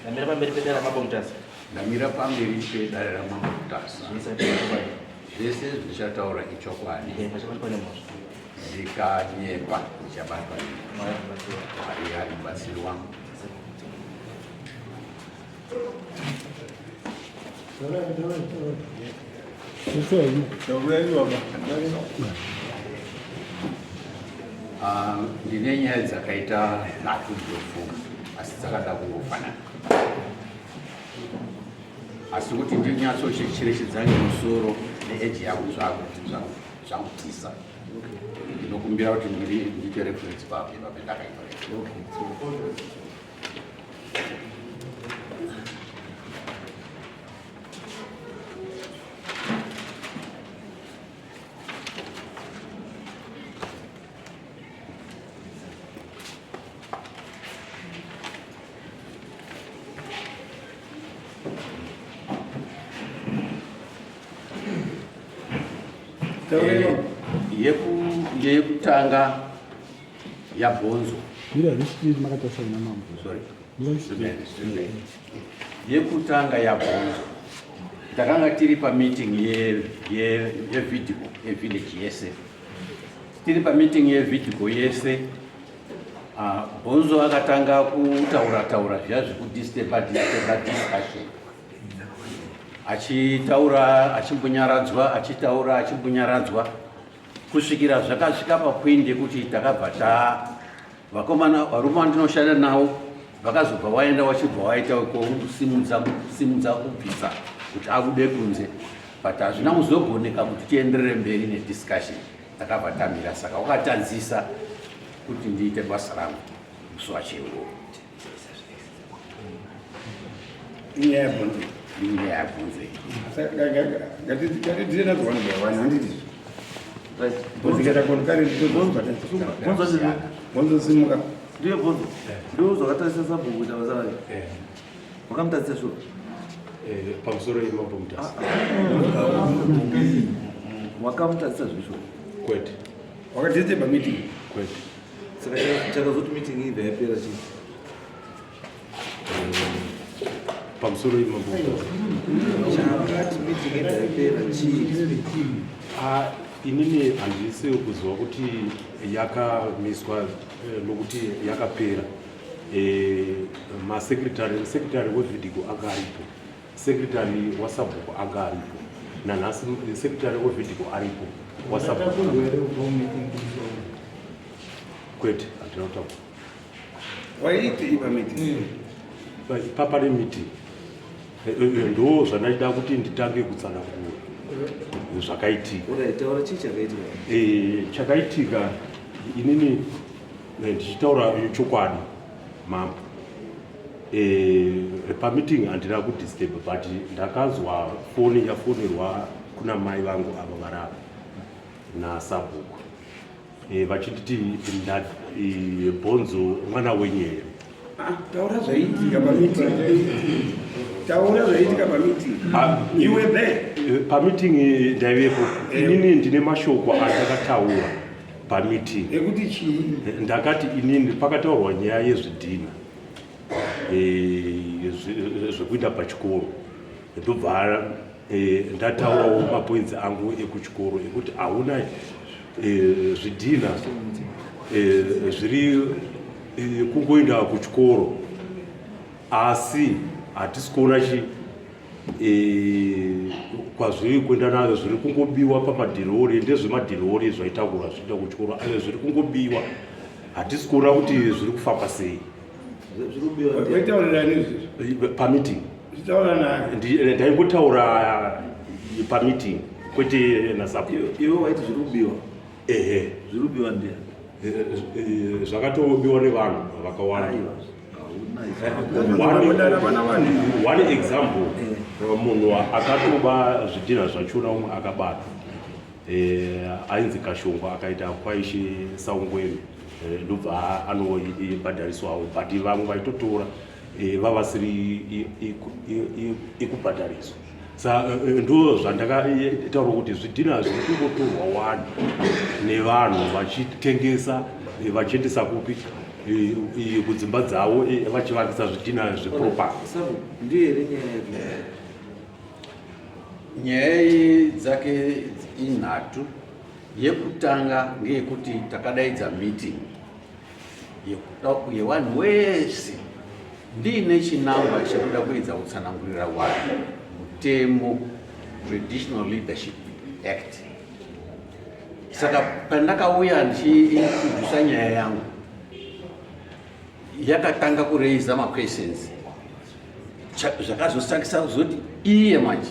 Ndamira pamberi pedare raMambo Mutasa. Ndamira pamberi pedare raMambo Mutasa. Zvese zvindichataura ichokwadi. Ndikanyepa ndichabatwa. Mwari ari mubatsiri wangu. Ah, ndine nyaya dzakaita nhatu ndinofunga asi dzakada kungofanana asi kuti ndinyatsocherechedza nemusoro neeji yangu zvakutisa ndinokumbira kuti ndiite reference papepa pendakaita. Yekutanga yabhonzo. Sorry. Yekutanga yabhonzo. Takanga tiri pameeting yevideo yevillage yese. Tiri pameeting yevideo yese. Ah, Bhonzo akatanga kutaura taura zviya zvekudisturba disturba discussion. Achitaura achimbonyaradzwa achitaura achimbonyaradzwa kusvikira zvakasvika papoint yekuti takabva ta vakomana varume vandinoshanda navo vakazobva waenda wachibva waita kusimudza simudza kubvisa kuti abude kunze but hazvina kuzogoneka kuti tienderere mberi nediscussion takabva tamira saka wakatadzisa kuti ndiite basa rangu musi wacho iwowo. Inyaya yabvunzo. Inyaya yabvunzo. Ngatidzire nadzo one by one, handiti? Bvunzo kare bvunzo simuka. Ndiye bvunzo. Ndiwo zvakatarisa sabhuku kuita basa rake. Wakamutadzisa shuwa. Pamusoro yemambo Mutasa. Wakamutadzisa zvishuwa. Kwete. Wakadisturba meeting. Kwete. Saka chakazoti meeting iyi yapera chii? Pamusoro yemambo Mutasa. Chakati meeting iyi yapera chii? Ah, inini handisi kuziva kuti yakamiswa nokuti yakapera. Masecretary, secretary weVidigo anga aripo, secretary wasabhuku anga aripo, nanhasi secretary weVidigo aripo, wasabhuku kwete, handina kutaura. Waiitei pameeting? Papane meeting ndo zvandaida kuti nditange kutsanangura zvakaitika. Taura chii chakaitika? Chakaitika inini ndichitaura chokwadi mambo, pameeting handina kudisturb, but ndakanzwa foni yafonerwa kuna mai vangu ava varapa nasabhuku vachinditi bhonzo mwana wenyu here? Taura zvaiitika pameeting. Taura zvaiitika pameeting. You were there. Pameeting ndaivepo. Inini ndine mashoko andakataura pameeting. Ekuti chii? Ndakati inini pakataurwa nyaya yezvidhina zvekuenda pachikoro, ndobva ndataurawo mapoints angu ekuchikoro ekuti hauna zvidhina zviri kungoenda kuchikoro, asi hatisi kuona chi kwazviri kuenda nazvo, zviri kungobiwa pamadhirori, ndezvemadhirori zvaitakurwa zvichienda kuchikoro, zviri kungobiwa, hatisi kuona kuti zviri kufamba sei. Pameeting ndaingotaura pameeting, kwete nasapo. Iwe waiti zviri kubiwa? Ehe. Zviri kubiwa ndiani? Zvakatobiwa nevanhu vakawanda. One example, munhu akatoba zvidhina zvachona umwe akabatwa, ainzi Kashongo, akaita kwaishe Saungweme, ndobva anobhadhariswawo, but vamwe vaitotora vavasiri ikubhadhariswa. Sa ndo zvandakataura kuti zvidhina zviri kungotorwa wani nevanhu vachitengesa, vachiendesa kupi, kudzimba dzavo, vachivakisa zvidhina zveproper. Ndiyo here nyaya yake? Nyaya dzake inhatu. Yekutanga ngeyekuti takadaidza meeting yevanhu wese ndiine chinangwa chekuda kuedza kutsanangurira vanhu mutemo Traditional Leadership Act. Saka pandakauya ndichiintrodusa nyaya yangu, yakatanga kureisa maquestions zvakazosakisa kuzoti iye manje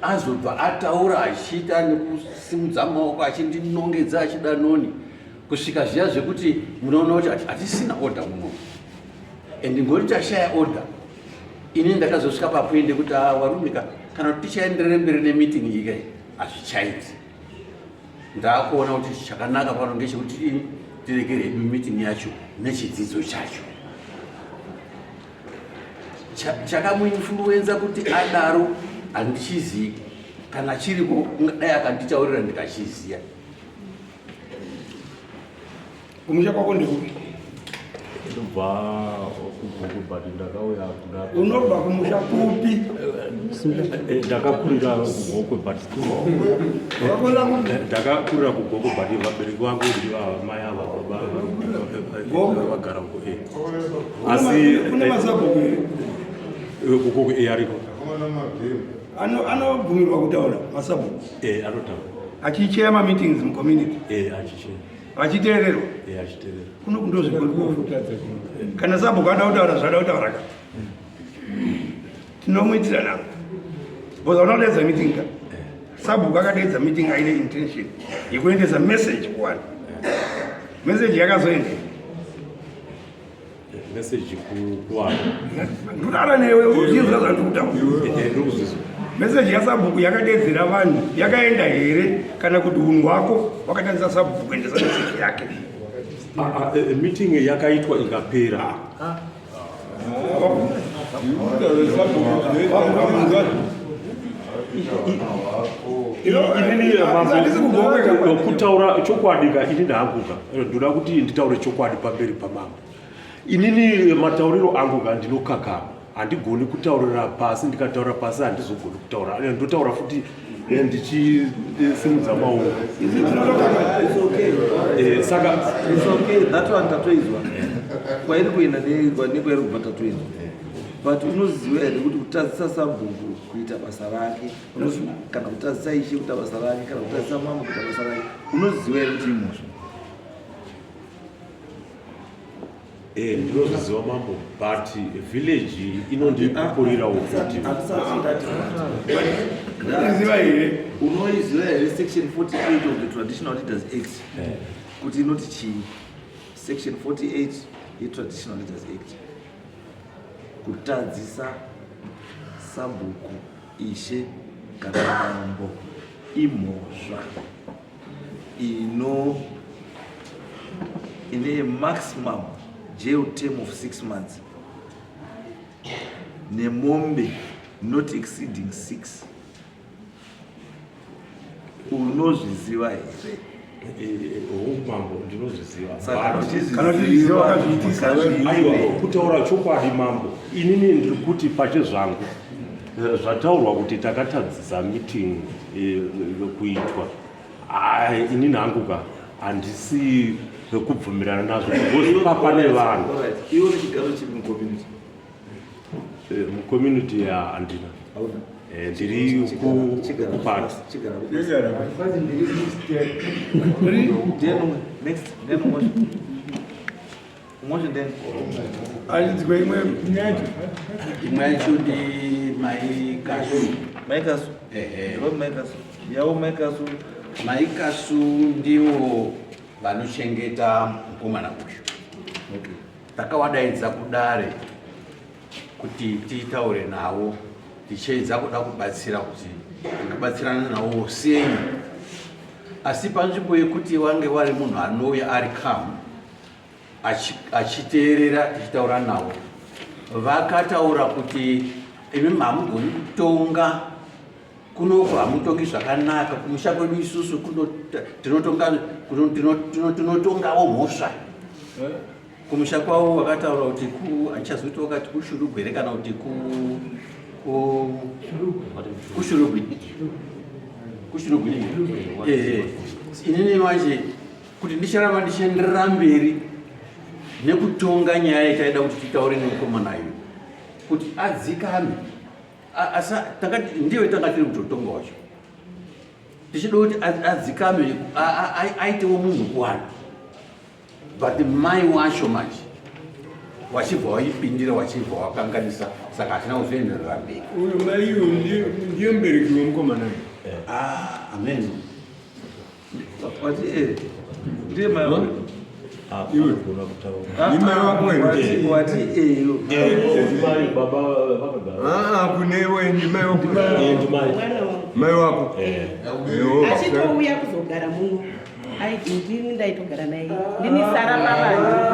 azobva ataura achiita nekusimudza maoko achindinongedza achida noni kusvika zviya zvekuti munoona kuti hatisina order muno, and ngoti tashaya order, ini ndakazosvika papoint yekuti ah, warumika, kana kuti tichaenderere mberi nemeeting iyi kai, hazvichaiti. Ndakuona kuti chakanaka pano ngechekuti tiregere hedu meeting yacho nechidzidzo chacho. Chakamuinfluenza kuti adaro handichizivi. Kana chiripo dai akanditaurira ndikachiziya. Kumusha kwako ndekupi? Ndobva kuGokwe, but ndakauya kuda Unobva kumusha kupi? Ndakakurira kuGokwe, but Wakura kupi? Ndakakurira kuGokwe, but vabereki vangu ndiva mai ava, baba Gokwe? vagara uko, asi Kune masabhuku here? KuGokwe ariko. Anobvumirwa kutaura masabhuku? Anotaura. Achicheya mameetings mucommunity? Achicheya. Vachiteererwa? Achiteerera. Kuno kundozvikuru kana sabhuku ada kutaura zvaada kutaura ka, tinomuitira nako, because unodeedza meeting ka, sabhuku akadeedza meeting aine intention yekuendesa message kuvanhu. Message yakazoenda? Message kuvanhu? Ndikutaura newe, uzvinzwa zvandiri kutaura? Ndiri kuzvizwa. Message yasabhuku yakadeedzera vanhu yakaenda here, kana kuti unhu hwako wakatandisa sabhuku kuendesa message yake? Ah, ah, meeting yakaitwa ikapera. Inini Handisi kuGokwe. mambo, kutaura chokwadi ka, ini ndaanguka ndoda kuti nditaure chokwadi pamberi pamambo. Inini matauriro angu ka, ndinokakama, handigoni kutaurira pasi. Ndikataura pasi handizogoni kutaura. Ndotaura futi ndichisimudza maoko. It's okay. Saka It's okay. That one tatoizwa. Kwairi kuenda nekwairi kubva tatoizwa. But unoziva here kuti kutadzisa sabhuku kuita basa rake, kana kutadzisa ishe kuita basa rake, kana kutadzisa mambo kuita basa rake, unoziva here kuti imhosva? Ndinozviziva mambo, but village inondipupurirawo kuti Handisati ndati Unoziva here? Unoiziva here section 48 of the Traditional Leaders Act kuti inoti chii? Section 48 yeTraditional Leaders Act, kutadzisa sabhuku, ishe kana mambo imhosva ino ine maximum jail term of 6 months nemombe not exceeding six. Unozviziva here? Hongu mambo, ndinozviziva. Saka Kana uchizviziva, wakazviitisa. Aiwa, kutaura chokwadi mambo, inini ndiri kuti pache zvangu, zvataurwa kuti takatadzisa meeting kuitwa, ai, inini hangu ka handisi kubvumirana nazvo because papa nevanhu. Alright. Iwe une chigaro chipi mucommunity? Mucommunity handina. Hauna? Ndiri kupati. Chigara. Then umwe. Next. Then umwe. Umwe then. Achidzwa imwe yacho. Imwe yacho ndi Mai Kasu. Maikasu. Ehe. Ndivo Maikasu. Yavo Maikasu. Mai Kasu ndivo vanochengeta mukomana uyu. Takawadaidza kudare kuti titaure navo, tichiedza kuda kubatsira kuti tingabatsirana navo sei, asi panzvimbo yekuti vange vari munhu anouya ari calm achiteerera tichitaura navo, vakataura kuti imi hamugoni kutonga. Kunoko hamutongi zvakanaka kumusha kwedu isusu tinotongawo mhosva eh? Kumusha kwavo vakataura kuti ku handichazivi kuti vakati kushurugwi here kana kuti ku kushurugwi kushurugwi ehe inini manje kuti ndicharamba ndichienderera mberi nekutonga nyaya yataida kuti titaure nemukomana uyu kuti adzikame asi ndiyo tanga tiri kutotonga wacho tichida kuti adzikame aitewo munhu kuwana but mai wacho manje wachibva waipindira wachibva wakanganisa saka hatina kuzoenderera mberi uyu mai uyu ndiye mubereki wemukomana uyu ah, amen Wati eh ndiye mai wako. Iwe. Ni mai wako here? Wati eh yo. Ndimai baba vakagara. Ah, kune iwe ndi mai wako. Eh, ndimai. Mai wako. Eh. Yo. Achitouya kuzogara muno. Ai ndini ndaitogara naye. Ndini Sara pavana.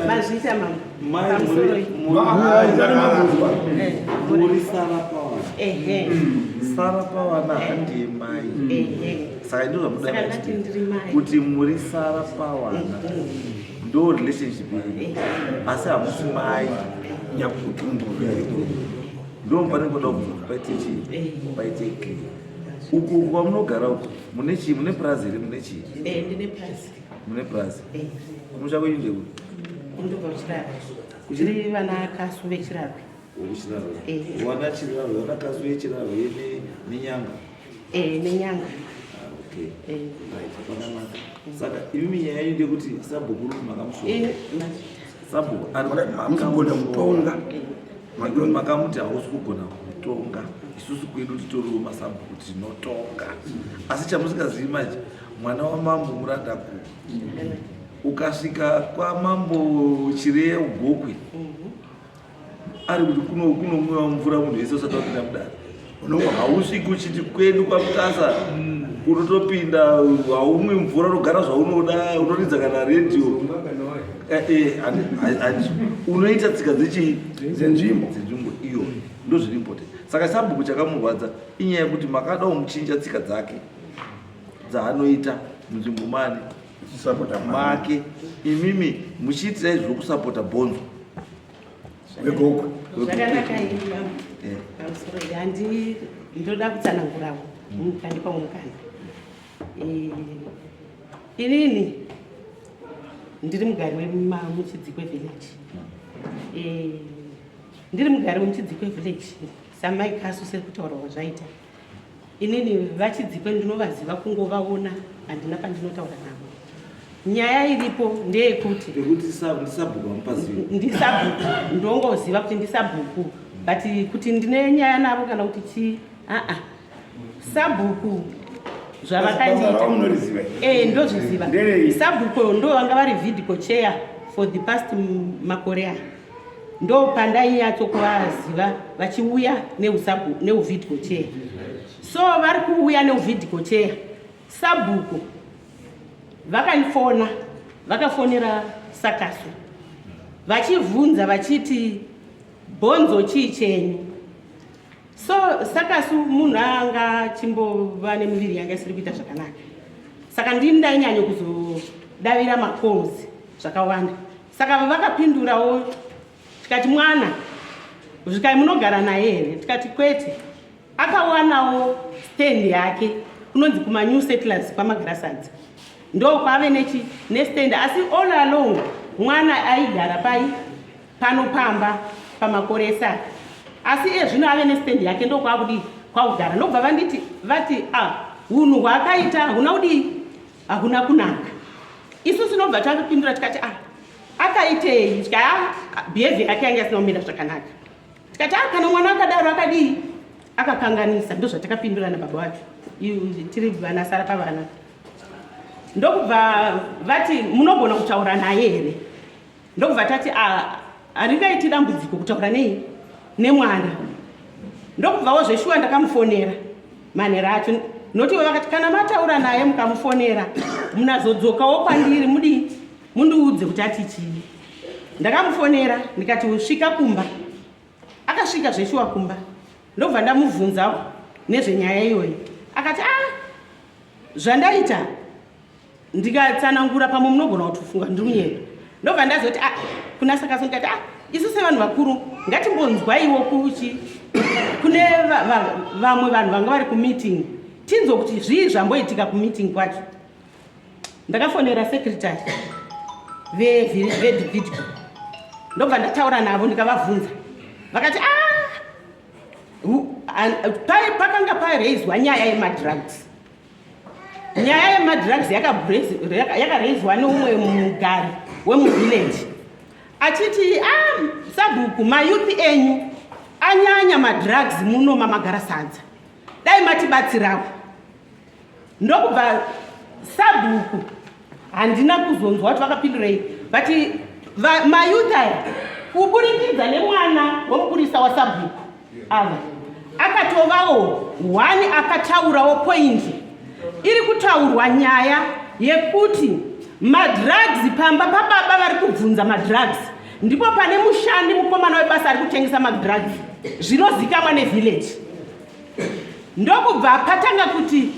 Mazvita mama. Muri Sara pawana. Sara pawana handiye mai. Saka ndozvamuda kuti muri Sara pawana. Ndo relationship yenyu. Asi hamusi mai. Ndo pane kuda kubvunza paite chii? Paite clear. Uku kwamunogara uku mune chii? Mune purazi here? Mune chii? Eh, ndine purazi. Mune purazi. Eh. Kumusha kwenyu ndekupi? Ndobva kuChirarwe. Tiri vana kasu veChirarwe. Kuchirarwe. Eh. Wana Chirarwe, wana kasu yeChirarwe nenyanga. Eh, nenyanga. Ah, okay. Eh. Right, zvakanaka. Saka imi nyaya yenyu ndeyekuti sabhuku uri makamusoro. Eh, Sabhuku ari Hamusi kugona kutonga. Makamuti hausi kugona kutonga. Isusu kwedu titoriwo masabhuku tinotonga. Asi chamusingazivi manje mwana wamambo muranda ku. Ukasvika kwamambo Chireya Gokwe ari kuti kunomwiwa mvura munhu wese usati wapinda mudare hausviki uchiti kwedu kwamutasa unotopinda haumwi mvura unogara zvaunoda unoridza kana redhiyo eh, eh, unoita tsika dzechii dzenzvimbo dzenzvimbo iyo ndozviri important saka sabhuku chakamurwadza inyaya yekuti makada kumuchinja tsika dzake dzaanoita munzvimbo mani make imimi muchiitira izvi zvokusapota bhonzo wegokwe zvakanaka eh. pamusoro handi ndoda kutsanangurawo mukandipawo mukana eh, inini ndiri mugari wemuchidzikwe village eh, ndiri mugari wemuchidzikwe village samai kasu sekutaurawo zvaita Inini vaChidzikwe ndinovaziva kungovaona handina pandinotaura navo. Nyaya iripo ndeyekuti Pekuti ndisabhuku hamupazivi. Ndisabhuku ndongoziva kuti ndisabhuku but kuti ndine nyaya navo kana kuti chii aa sabhuku zvavakandiita eh ndozviziva sabhuku ndo vanga vari vidco chair for the past makore aya ndopandainyatso kuvaziva vachiuya neuvidco chair so vari kuuya neuvidco chair sabhuku vakandifona vakafonera sakasu vachivhunza vachiti bhonzo chii chenyu so sakasu munhu anga achimbova nemiviri yanga isiri kuita zvakanaka saka ndini ndainyanya kuzodavira macalls zvakawanda saka vakapindurawo tikati mwana zvikai munogara naye here tikati kwete akawanawo stand yake kunonzi kumanew settlers kwamagrasadzi ndo kwave nechi nestand asi all along mwana aigara pai pano pamba pamakore ese aya asi iye zvino ave nestand yake ndokwakudii kwakugara ndobva vanditi vati a ah, hunhu hwaakaita huna kudii hakuna kunaka isu tinobva takapindura tikati a ah, akaitei tika ah, behavior yake yanga isina kumira zvakanaka tikati a kana mwana akadaro akadii akakanganisa ndozvatakapindura nababa wacho tiri vana sara pavana ndokubva vati munogona kutaura naye here ndokubva tati ah, haringaiti dambudziko kutaura nei nemwana ndokubvawo zveshuwa ndakamufonera manhero acho notiwo vakati kana mataura naye mukamufonera munazodzokawo kwandiri mudii mundiudze kuti ati chii Ndakamufonera ndikati svika kumba. Akasvika zveshuwa kumba, ndobva ndamubvunzawo nezvenyaya iyoyo. Akati a ah, zvandaita ndikatsanangura pamwe munogona kutofunga ndiri kunyepa. Ndobva ndazoti ah, kuna Sakaso ndikati ah, isu sevanhu vakuru ngatimbonzwaiwo kuchi kune vamwe vanhu vanga vari kumeeting tinzwe kuti zvii zvamboitika kumeeting kwacho. Ndakafonera secretary vevidco ndobva ndataura navo ndikavabvunza, vakati ah, pakanga paraiswa nyaya yemadrugs. Nyaya yemadrugs yakaraiswa neumwe mugari wemuvillage achiti ah, sabhuku, mayouth enyu anyanya madrugs muno mamagara sadza, dai matibatsirawo. Ndokubva sabhuku, handina kuzonzwa kuti vakapindurei, but mayouth aya kuburikidza nemwana wemupurisa wasabhuku ava akatovawo one akataurawo poindi iri kutaurwa nyaya yekuti madrugs pamba pababa vari kubvunza madrugs, ndipo pane mushandi mukomana webasa ari kutengesa madrugs zvinozikamwa nevillage. Ndokubva patanga kuti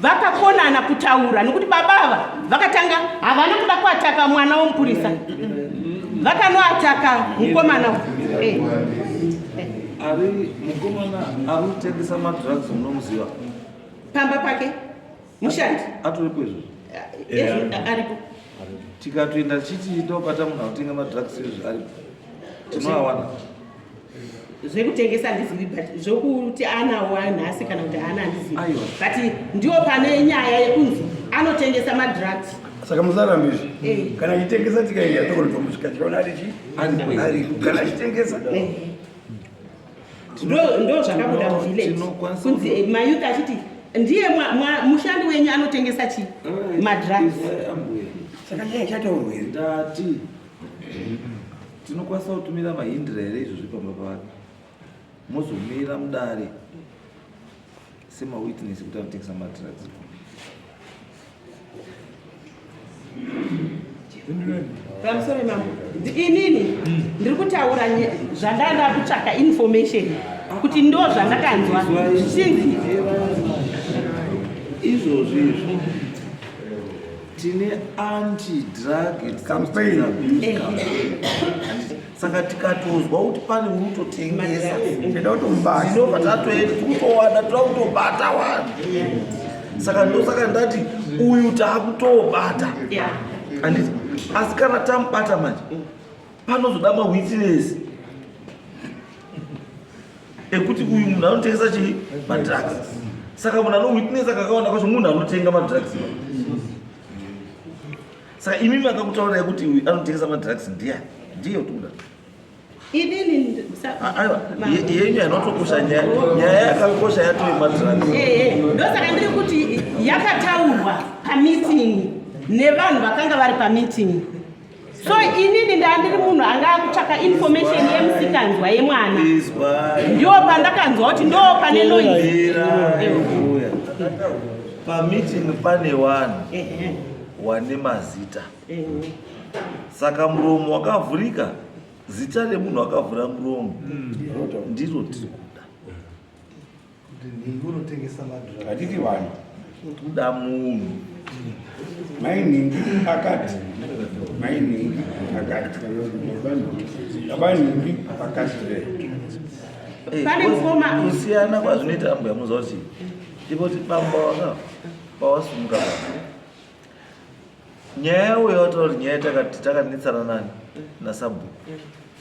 vakakonana kutaura nekuti baba ava vakatanga havana kuda kuataka mwana womupurisa, vakanoataka mukomana. Ari mukomana ari kutengesa madrugs munomuziva? Pamba pake mushandi atoripo izvozvo? Aripo. Tikatoenda tichiti tobata munhu akutenga madrugs izvo aripo, tinoawana? Zvekutengesa handizivi, but zvokuti anawo nhasi kana kuti haana handizivi, but ndiwo pane nyaya yekunzi anotengesa madrugs. Saka musarambe izvi. Kana achitengesa tikaenda tokonotomusvika tichiona ari chi ariko kana achitengesa. Ndo zvakabuda muvillage kunzi mayouth achiti ndiye mushandi wenyu anotengesa chi madrugs. Saka nyaya ichataurwa here? Ndati tinokwanisa kutumira mahindira here izvozvi pamba pake, mozomira mudare semawitness kuti anotengesa madrugs? Pamusoro mambo, inini ndiri kutaura zvandanda kutsvaka information kuti ndo zvandakanzwa zvichinzi izvozvi izvi tine anti-drug campaign. Saka tikatozwa kuti pane uri kutotengesa, Tinoda kutomubata. Tinobva tatoenda tikutowana, toda kutobata vanhu. Saka ndosaka ndati uyu taakutobata, handiti? Asi kana tamubata manje panozoda mawitness ekuti uyu munhu anotengesa chii, madrugs. Saka munhu anowitness akakawana kwacho munhu anotenga madrugs. Saka imi makakutaurai kuti uyu anotengesa madrugs ndiani? Ndiye tikuda. Inini Aiwa, yenyu hainotokosha. Nyaya, nyaya yakakosha yatove madrugs. Ndosaka ndiri kuti yakataurwa pameeting nevanhu vakanga vari pameeting. So inini ndandiri munhu anga akutsvaka information yemusikanzwa yemwana, Izwai. Ndo pandakanzwa kuti ndo pane noise. Uya. Pameeting pane vanhu wane mazita. Saka muromo wakavhurika, zita remunhu akavhura muromo ndiro tiri kuda. Hatiti vanhu. Kuda munhu. Mainhingi akati, mainhingi akati, babanhingi akati. Pane mukoma- Kusiyana kwazvinoita ambuya, munoziva kuti ipoti bamba waka pawasumuka pa nyaya yauya wataura kuti nyaya takati takanetsana nani nasabhuku,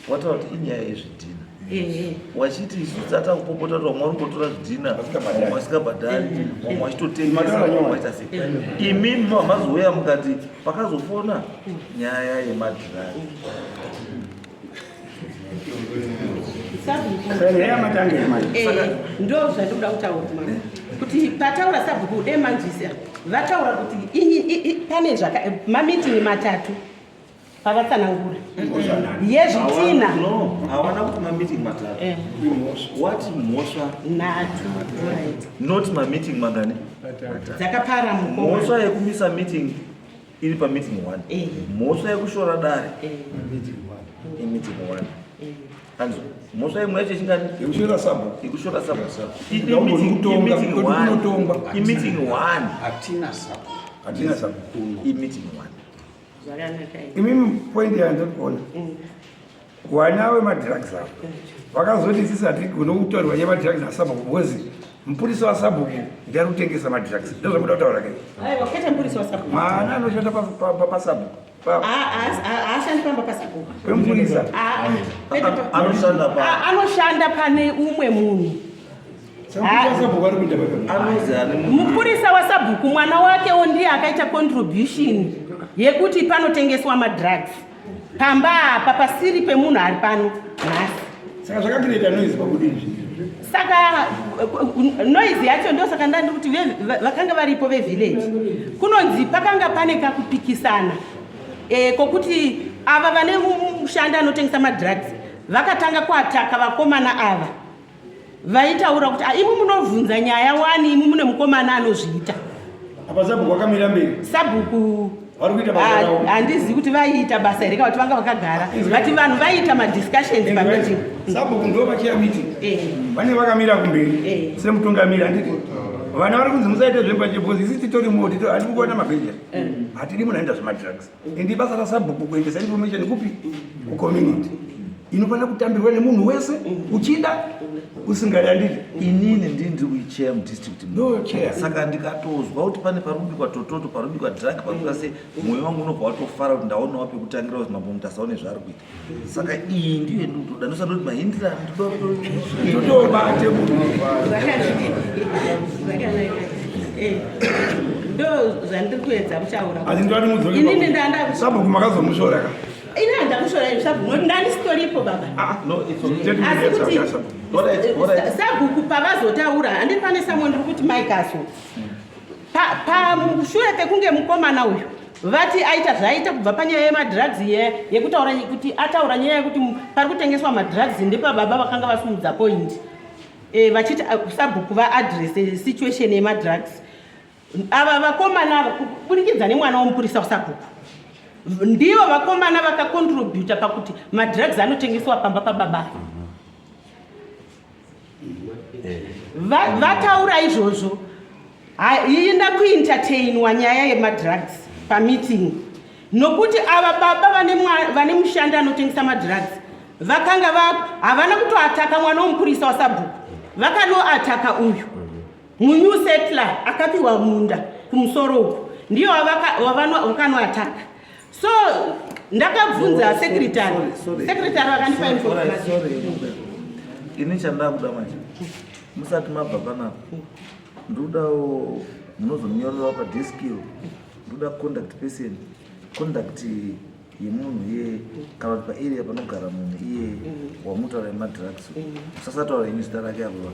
wataura kuti inyaya yezvidhina. Wachiti isu tatakupopota kuti vamwe vari kungotora zvidhina, vamwe vasikabhadhari, vamwe vachitotengesa, vamwe vaita sei. Imimi mazouya mukati pakazofona nyaya yemadhiragi. Sabhuku. Saka nyaya yamatanga here manje? Ndo zvandinoda kutaura mama, kuti pataura sabhuku de manzwisa vataura kuti pane zvaka mameeting matatu pavatsanangura yezvitina. No, hawana kuti mameeting matatu. Wati mhosva Nhatu, right. Not mameeting mangani. Dzakapara mukoma. Mhosva yekumisa meeting iri pameeting one. Mhosva yekushora dare. Imeeting one. Anzwa. Mhosva imwe yacho chingani? Yekushora sabhuku. Yekushora sabhuku. Haugoni kutonga, Imeeting kwedu one. kunotongwa. Imeeting one. Hatina sabhuku. Hatina sabhuku. Imeeting one. Zvakanaka izvi. Imimi point yandiri kuona. Vana vemadrugs ava vakazoti isisi hatigone kutaurwa yemadrugs nasabhuku because mupurisa wasabhuku ndiye ari kutengesa madrugs. Ndozvamuda kutaura ke. Aiwa, kwete mupurisa wasabhuku. Mwana anoshanda pasabhuku. Haashandi pamba pasabhuku. Pemupurisa. Anoshanda pa Anoshanda pane umwe munhu. Saka sabhuku ari kuita baba. Anozi ani? Mupurisa wasabhuku mwana wakewo ndiye akaita contribution yekuti panotengeswa madrugs pamba apa pasiri pemunhu ari pano nhasi. Saka zvakacreata noise pakudini zvinhu? Saka noise yacho ndo saka ndandiri kuti vakanga varipo vevillage kunonzi pakanga pane kakupikisana kokuti ava vane mushandi anotengesa madrugs vakatanga kuataka vakomana ava vaitaura kuti imwi munovhunza nyaya wani, imwi mune mukomana anozviita. Apa sabhuku vakamira mberi. Sabhuku Vari kuita basa ravo. Handizivi kuti vaiita basa here kana kuti vanga vakagara, but vanhu vaiita madiscussions pameeting. Sabhuku ndo vachiya meeting. Vane vakamira kumberi semutungamiri, handiti? Vana vari kunzi musaite zvembanje because isi titori moti hatidi kuona mabheja. Hatidi munhu anoita zvemadrugs. Ende basa rasabhuku kuendesa information kupi? Kucommunity. Inofanira kutambirwa nemunhu wese, uchida usingadi, handiti? Inini ndini ndiri kuichair mudistrict. No chair. Saka ndikatozwa kuti pane parubikwa tototo, parubikwa drug, parubikwa sei, mwoyo wangu unobva watofara kuti ndaonawo pekutangira kuti mambo Mutasa une zvaari kuita. Saka iyi ndiyo yendinotoda, ndosada kuti mahindira. Totobate munhu. Zvakanaka. Ndo zvandiri kuedza kutaura. Asi ndati mudzoke. Inini ndanda Sabhuku makazomushora ka? Ini handamushora izvi sabhuku nokuti ndandisitoripo baba. No, it's okay. Asi kuti Alright, alright. sabhuku pavazotaura, handiri pane samwe ndiri kuti maikaso pamushure pekunge mukomana uyu vati aita zvaaita kubva panyaya yemadrugs yekutaura kuti ataura nyaya yekuti pari kutengeswa madrugs ndepababa vakanga vasumudza point vachiti sabhuku vaaddress situation yemadrugs. Ava vakomana ava kuburikidza nemwana womupurisa wasabhuku ndivo vakomana vakacontributa pakuti madrugs anotengeswa pamba pababa. Vataura izvozvo, haina kuentertainwa nyaya yemadrugs pameeting nokuti ava baba vane mushandi anotengesa madrugs vakanga havana kutoataka mwana womupurisa wasabhuku, vakanoataka uyu munew settler akapiwa munda kumusoro uku, ndiyo vakanoataka. So ndakabvunza secretary, secretary vakandipa information. Ini chandakuda manje, musati mabva panapa, ndodawo munozonyorerawo padesk iro, ndoda contact person, contact yemunhu iye kana kuti paarea panogara munhu iye wamutaura yemadrugs. Musasataura ini zita rake apo,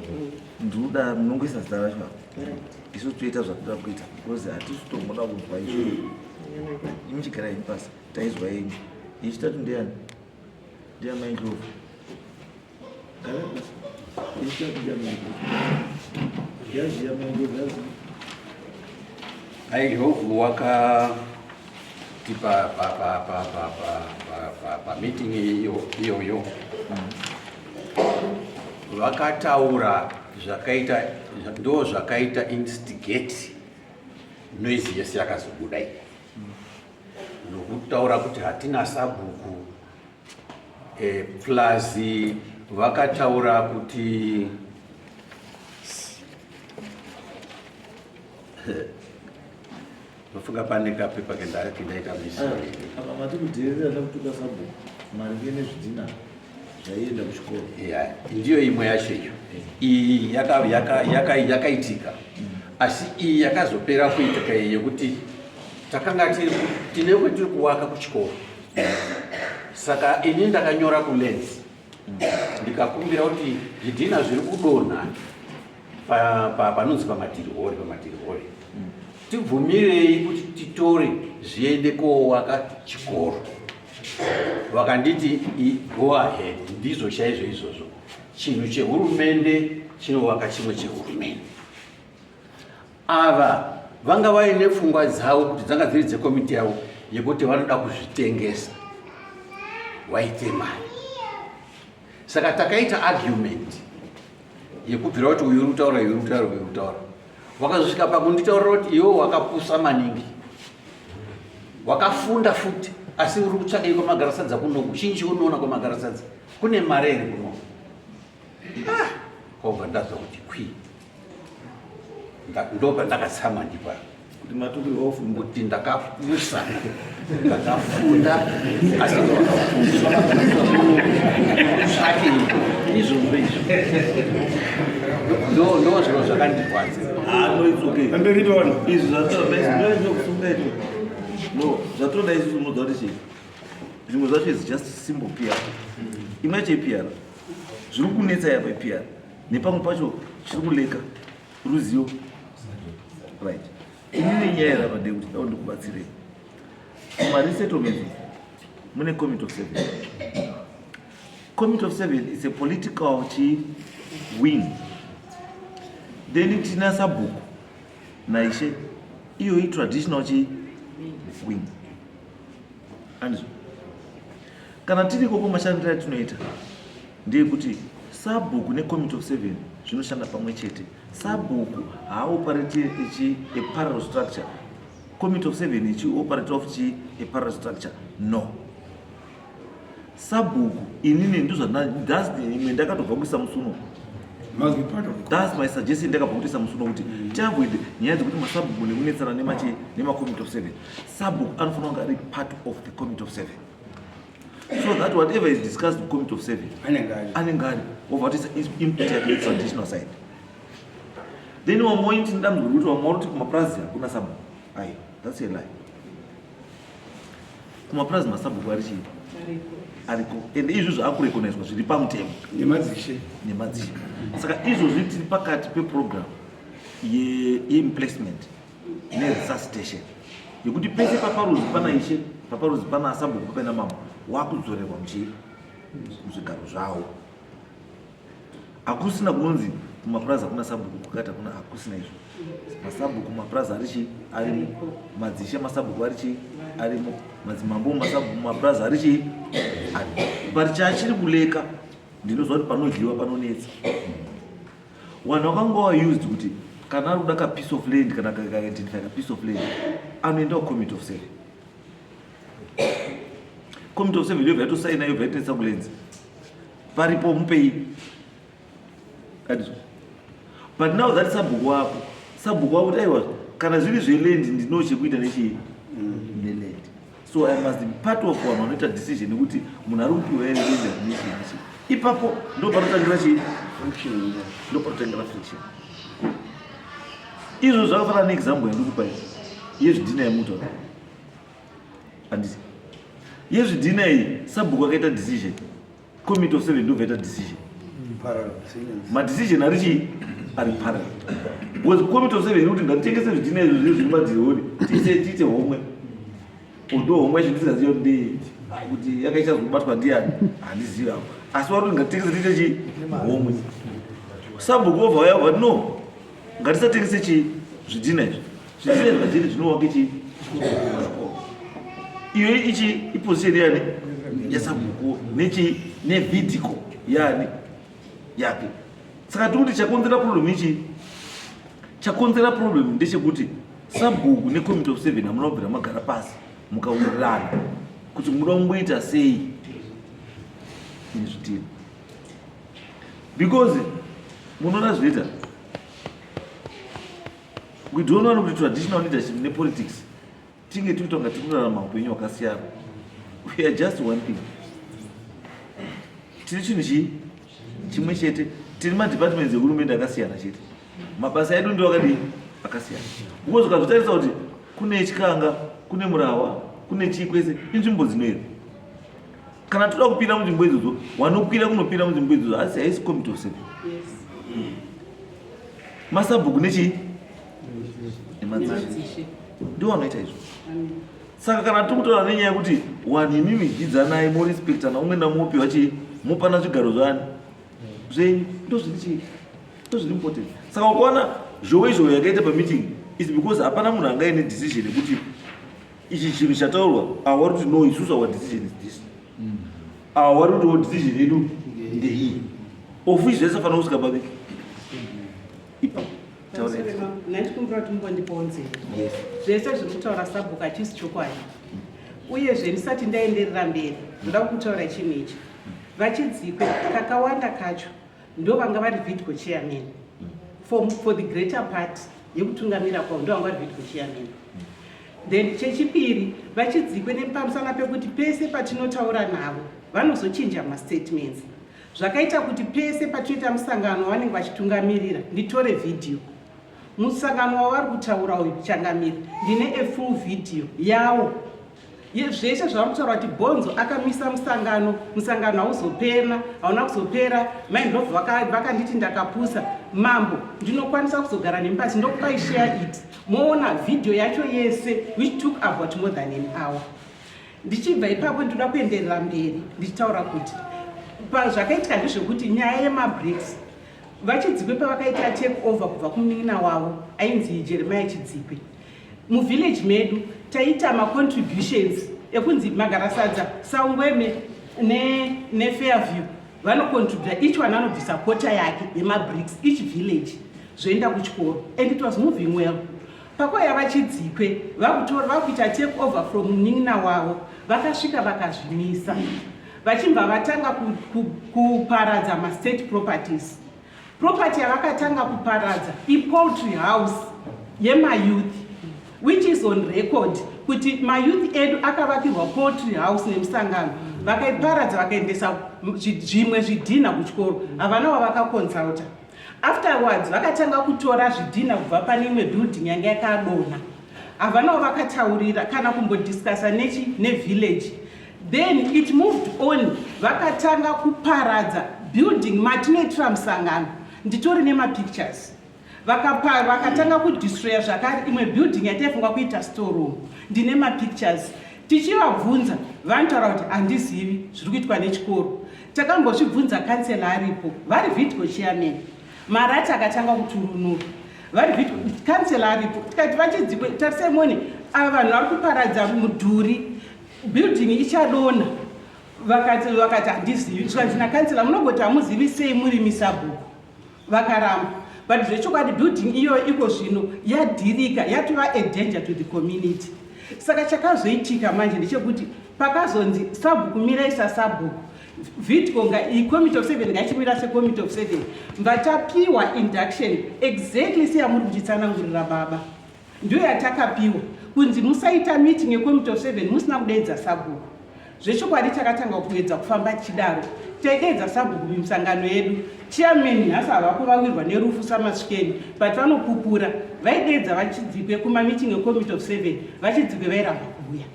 ndinoda munongoisa zita racho apo, isu toita zvatoda kuita because hatisi tomboda kunzwa izvo. Imi chigara henyu pasi, taizwa yenyu. Yechitatu ndeyani? Ndeyamai Ndlovu. Gara pasi. Yechitatu ndeyamai Ndlovu, yazi yamai Ndlovu yazi. Mai Ndlovu wakati pameeting iyoyo vakataura zvakaita, ndo zvakaita instigate noise yese yakazobuda iyi, nokutaura kuti hatina sabhuku plus vakataura kuti ndofunga pane kapepa kendaita misi. Apa mati kudherera nekutuka sabhuku maringe nezvidhina zvaienda kuchikoro. Yeah, ndiyo imwe yacho iyo. Iyi yakaitika, asi iyi yakazopera kuitika iyi yekuti takanga tine kwetiri kuwaka kuchikoro. Saka ini ndakanyora kulands ndikakumbira kuti zvidhina zviri kudonha panonzi pamatirihori, pamatirihori, tibvumirei kuti titore zviende kowaka chikoro. Vakanditi go ahead, ndizvo chaizvo izvozvo, chinhu chehurumende chinovaka chimwe chehurumende. Ava vanga vaine pfungwa dzavo kuti dzanga dziri dzekomiti yavo yekuti vanoda kuzvitengesa. Waite mari. Saka takaita argument yekubvira kuti uyu uri kutaura, uyu uri kutaura, uyu uri kutaura. Wakazosvika pakunditaurira kuti iwe wakapusa maningi. Wakafunda futi asi uri kutsvakei kwamagarasadza kunoku? Chinji unoona kwamagarasadza? Kune mari here kunoku? Ah, kwabva ndazwa kuti kwi. Ndopandakatsamwa ndipo kuti matumirwa ofunga kuti ndakapusa ndakafunda asi tsvake izvozvo izvo ndo ndo zviro zvakandirwadza. Ah, no, it's okay. Pamberi pevanhu. Izvi zvatoda isusu no, zvatoda isusu munoziva kuti chii? Zvimwe zvacho is just simple PR. Imwe yacho iPR. Zviri kunetsa yapa iPR. Nepamwe pacho chiri kuleka ruzivo. Right. Inini nyaya yava ndeyekuti ndau ndikubatsirei. Mumaresettlements mune committee of seven. Committee of seven is a political chi wing. Then tina sabhuku naishe iyo itraditional chi wing. Andizvo. Kana tiri ikoko mashandiro atinoita ndeyekuti sabhuku necommittee of seven zvinoshanda pamwe chete. Sabhuku haaoperate ichi a parallel structure. Committee of seven ichi operate off chi a parallel structure. No. Sabhuku inini ndozvandina that's the imwe ndakatobva kuisa musuno. Must be part of the That's my suggestion ndakabva kutoisa musuno kuti tiavoid nyaya dzekuti masabhuku nekunetsana nemachi nemacommittee of seven. Sabhuku anofanira kunge ari part of the committee of seven. So that whatever is discussed in committee of seven anenge ari. anenge ari obva kuti input yake yetraditional side. Then vamwe waiti ndamzwa kuti vamwe vari kuti kumapurazi hakuna sabhuku. Aiwa, that's a lie. Kumapurazi masabhuku ari chii? Ariko. Ende izvi zvaakurekonaizwa zviri pamutemo Nemadzishe. Nemadzishe. Saka izvozvi tiri pakati peprogram yeemplacement neresuscitation yekuti pese paparuzi pana ishe, paparuzi pana sabhuku, papaina mambo, wakudzorerwa muchii muzvigaro zvavo. Hakusina kunonzi kumapurazi hakuna sabhuku, kwakati hakuna, hakusina izvo. Masabhuku mumapurazi ari chii? Arimo. Madzishe masabhuku ari chii? Arimo. Madzimambo masabhuku mumapurazi ari chii? Arimo. But chachiri kuleka ndinoziva kuti panodyiwa panonetsa. Vanhu vakanga va used kuti kana ari kuda ka piece of land kana ka identify ka piece of land anoenda kucommittee of seven. Committee of seven yobva yatosaina yobva yatonetsa kulenzi paripo mupei andizvo. But now that sabhuku wako, sabhuku wako kuti aiwa kana zviri zveland ndino chekuita nechii neland, so I must be part of vanhu vanoita decision yekuti munhu ari kupiwa here land nechii nechii. Ipapo ndo panotangira chii, ndo panotangira friction. Izvo zvakafanana neexample yandikupa iyi yezvidhina yemutaura, handiti? Yezvidhina iyi, sabhuku akaita decision, committee of seven ndobva yaita decision. Madecision ari chii? Ari parallel, because committee of seven iri kuti ngatitengese zvidhina izvo zviri zviri madhironi tiise tiite homwe. Although homwe yacho ndisingazivi kuti ndei, kuti yakaita zokubatwa ndiani handizivi apo, asi vari kuti ngatitengese tiite chii homwe. Sabhuku obva vaya vati no, ngatisatengese chii zvidhina izvi, zvidhina izvi ngazviite zvinovake chii zvikoro. Iyo ichi iposition yani yasabhuku nechi nevidhiko yani yake. Saka tiri kuti chakonzera problem ichi, chakonzera problem ndechekuti sabhuku necommittee of seven hamuna kubvira magara pasi mukawirirana kuti muda kumboita sei nezvidhina, because munoona zvinoita we don't want kuti traditional leadership nepolitics tinge tiri kutonga tiri kurarama upenyu hwakasiyana. We are just one thing, tiri chinhu chii chimwe chete, tiri madepartments ehurumende akasiyana chete. Mabasa edu ndio akadii akasiyana, because ukazvitarisa kuti kune Chikanga, kune Murawa, kune chii kwese, inzvimbo dzinoera. Kana toda kupinda munzvimbo idzodzo, wanokwira kunopinda munzvimbo idzodzo asi haisi committee of seven, masabhuku nechii nemadzishe ndio vanoita izvo. Saka kana tiri kutaura nenyaya yekuti vanhu imimi dyidzanai morespectana, umwe namuopiwa chii, mopana zvigaro zvani zvenyu, ndo zviri chii, ndo zviri important. Saka ukaona zhowe zhowe yakaita pameeting is because hapana munhu anga aine decision yekuti ichi chinhu chataurwa, awari kuti no, isusu our decision is this. Awa wari kutiwo decision yedu ndeiyi, of which zvaisafanira kusvika pabiki ipapo. Ndandikumbira kuti mumbondipawo nzeve. Zvese zviri kutaura sabhuku hachisi chokwadi. Uyezve ndisati ndaenderera mberi, ndoda kukutaura chinhu ichi. VaChidzikwe kakawanda kacho ndo vanga vari VIDCO chairman for the greater part yekutungamira kwavo, ndo vanga vari VIDCO chairman. Then chechipiri, VaChidzikwe, nepamusana pekuti pese patinotaura navo vanozochinja mastatements, zvakaita kuti pese patinoita musangano wavanenge vachitungamirira nditore vhidhiyo. Musangano wavari kutaura uyu, changamiri, ndine a full video yawo zvese zvavari kutaura kuti Bhonzo akamisa musangano, musangano hauzopera, hauna kuzopera. Maindlovu vakanditi ndakapusa. Mambo, ndinokwanisa kuzogara nemupasi ndokupai share it, moona vhidhiyo yacho yese, which took about more than an hour. Ndichibva ipapo, ndinoda kuenderera mberi ndichitaura kuti zvakaitika ndezvekuti nyaya yemabricks, VaChidzikwe pavakaita take over kubva kumunin'ina wavo ainzi Jeremiah Chidzikwe, muvillage medu taita macontributions ekunzi Magarasadza, Saungweme neFairview vanocontributa, each one anobvisa kota yake yemabricks, each village, zvoenda kuchikoro, and it was moving well. Pakwaya VaChidzikwe vakutora, vakuita take over from munin'ina wavo, vakasvika vakazvimisa, vachibva vatanga kuparadza mastate properties. Property yavakatanga kuparadza ipoultry house yemayouth, which is on record kuti mayouth edu akavakirwa poultry house nemusangano. Vakaiparadza, vakaendesa zvimwe zvidhina kuchikoro, havana wavakaconsulta. Afterwards vakatanga kutora zvidhina kubva pane imwe building yanga yakadonha, havanawo vakataurira kana kumbodiscussa nechi nevillage. Then it moved on, vakatanga kuparadza building matinoitira musangano, nditori nemapictures. Vakatanga kudestroya zvakare imwe building yataifunga kuita storeroom, ndine mapictures. Tichivabvunza vanotaura kuti handizivi zviri kuitwa nechikoro. Takambozvibvunza, kansela aripo, vari VIDCO chairman, marati akatanga kuturunura vari kansela aripo. Tikati, "VaChidzikwe, tarisai muone, ava vanhu vari kuparadza mudhuri, building ichadonha." Vakati, "Handizivi." Zvikanzi nakansela, "Munogoti hamuzivi sei muri misabhuku?" Vakaramba. But zvechokwadi building iyoyo iko zvino yadhirika, yatova a danger to the community. Saka chakazoitika manje ndechekuti pakazonzi sabhuku mirai sasabhuku, VIDCO, committee of seven ngaichimira secommittee of seven, vatapiwa induction exactly seyamuri kuchitsanangurira baba, ndiyo yatakapiwa kunzi musaita meeting yecommittee of seven musina kudeedza sabhuku. Zvechokwadi takatanga kuedza kufamba tichidaro, taideedza sabhuku mumisangano yedu. Chairman nhasi havapo, vawirwa nerufu samasvikeni, but vanopupura, vaideedza VaChidzikwe kumameeting ecommittee of seven, VaChidzikwe vairamba kuuya.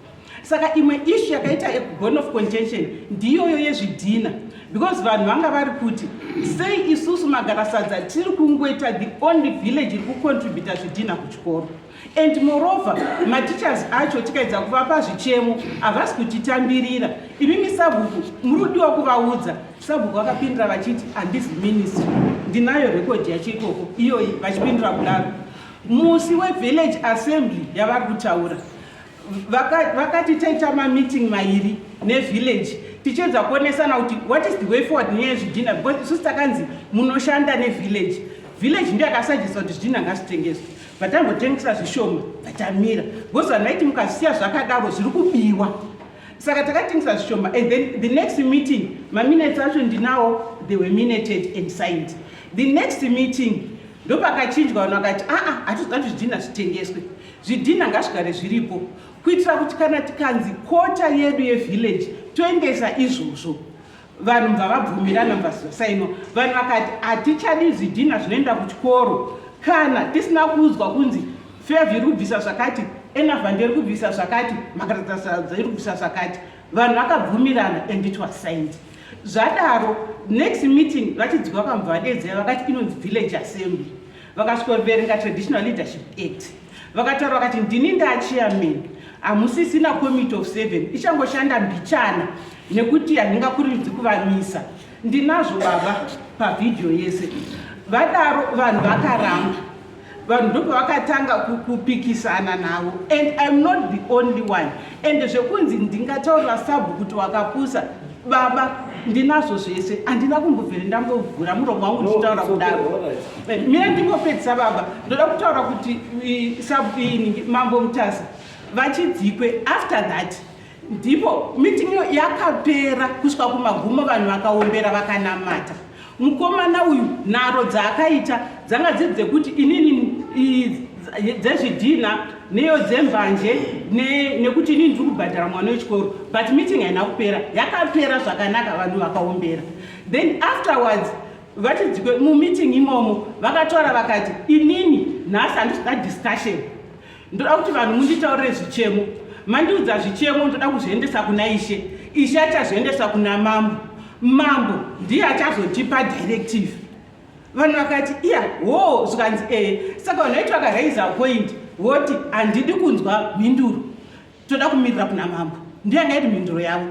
Saka imwe issue yakaita bone of contention ndiyoyo yezvidhina, because vanhu vanga vari kuti sei isusu Magarasadza tiri kungoita the only village iri kucontributa zvidhina kuchikoro? And moreover, mateachers acho tikaedza kuvapa zvichemo havasi kutitambirira. Imimi sabhuku muri kudiwa kuvaudza. Sabhuku vakapindura vachiti, "Handizi ministry." Ndinayo rekodhi yacho ikoko iyoyi vachipindura kudaro. Musi wevillage assembly yavari kutaura, vakati taita mameeting mairi nevillage tichiedza kuonesana kuti what is the way forward nenyaya yezvidhina, because isusu takanzi munoshanda nevillage, village ndiyo yakasuggesta kuti zvidhina ngazvitengeswe. Vatambotengesa zvishoma, vatamira, because vanhu vaiti mukazisiya zvakadaro zviri kubiwa. Saka takatengesa zvishoma, and then the next meeting, maminutes acho ndinawo, they were minuted and signed. The next meeting ndopakachinjwa, vanhu vakati, "Aa, hatizoda kuti zvidhina zvitengeswe, zvidhina ngazvigare zviripo kuitira kuti kana tikanzi kota yedu yevillage toendesa izvozvo." Vanhu mubva vabvumirana, mubvasainwa. Vanhu vakati, "Hatichadi zvidhina zvinoenda kuchikoro kana tisina kuudzwa kunzi Fairview iri kubvisa zvakati, Enavande iri kubvisa zvakati, Magarasadza iri kubvisa zvakati." Vanhu vakabvumirana and it was signed. Zvadaro, next meeting VaChidzikwa vakambva vadedzera, vakati inonzi village assembly. Vakasvikoverenga Traditional Leadership Act, vakataura vakati, "Ndini ndachairman, hamusisina committee of seven, ichangoshanda mbichana nekuti handingakurumidzi kuvamisa." Ndinazvo baba pavhidhiyo yese. Vadaro vanhu vakaramba, vanhu ndopavakatanga kupikisana navo, and I'm not the only one. And zvekunzi ndingataurira sabhu kuti wakapusa, Baba, ndinazvo zvese, handina kumbobvere ndambovhura muromo wangu ndichitaura kudaro. Eh, mira ndingopedzisa baba, ndoda kutaura kuti Mambo Mutasa vachidzikwe. After that ndipo meeting iyo yakapera kusvika kumagumo, vanhu vakaombera vakanamata. Mukomana uyu nharo dzaakaita dzanga dziri dzekuti inini dzezvidhina neyo dzembanje nekuti inini ndiri kubhadhara mwana wechikoro, but meeting haina kupera, yakapera zvakanaka, vanhu vakaombera. Then afterwards vachidzikwe mumeeting imomo vakataura vakati, "Inini nhasi handisida discussion, ndoda kuti vanhu munditaurire zvichemo. Mandiudza zvichemo, ndoda kuzviendesa kuna ishe. Ishe achazviendesa kuna mambo, mambo ndiye achazotipa directive." Vanhu vakati, "Iya ho." Zvikanzi, "Ee." Saka vanhu vaiti vakaraisa point voti, "Handidi kunzwa mhinduro, toda kumirira kuna mambo." Ndiyo yanga iri mhinduro yavo.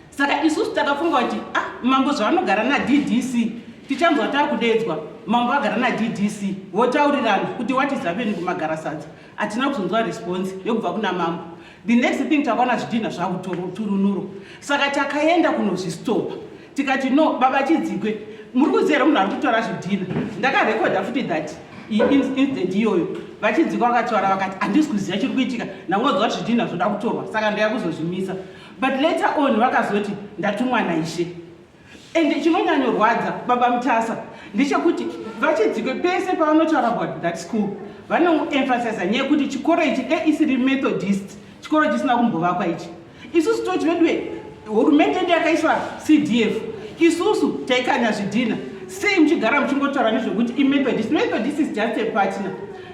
Saka isusu takafunga kuti, ah, mambo zvavanogara naDDC, tichanzwa taakudedzwa, mambo agara naDDC votaurirana kuti what is happening kumagarasadza. Hatina kuzonzwa response yekubva kuna mambo. The next thing, takaona zvidhinha zvakuturunuro. Saka takaenda kunozvistopa, tikati, "No, baba Chidzikwe, muri kuziva here munhu ari kutora zvidhina?" Ndakarekodha futi that incident iyoyo. Vachidzikwa vakataura vakati, "Handisi kuziva chiri kuitika, ndangonzwa kuti zvidhina zvoda kutorwa, saka ndaya kuzozvimisa." But later on vakazoti, "Ndatumwa naishe." And chinonyanyorwadza, baba Mutasa, ndechekuti vachidzikwe pese pavanotaura about that school vanoemphasiza nyaya yekuti chikoro ichi e isiri Methodist, chikoro chisina kumbovakwa ichi. Isusu toti, vedwe, hurumende yedu yakaiswa CDF, isusu taikanya zvidhina. Sei muchigara muchingotaura nezvekuti iMethodist? Methodist is just a partner.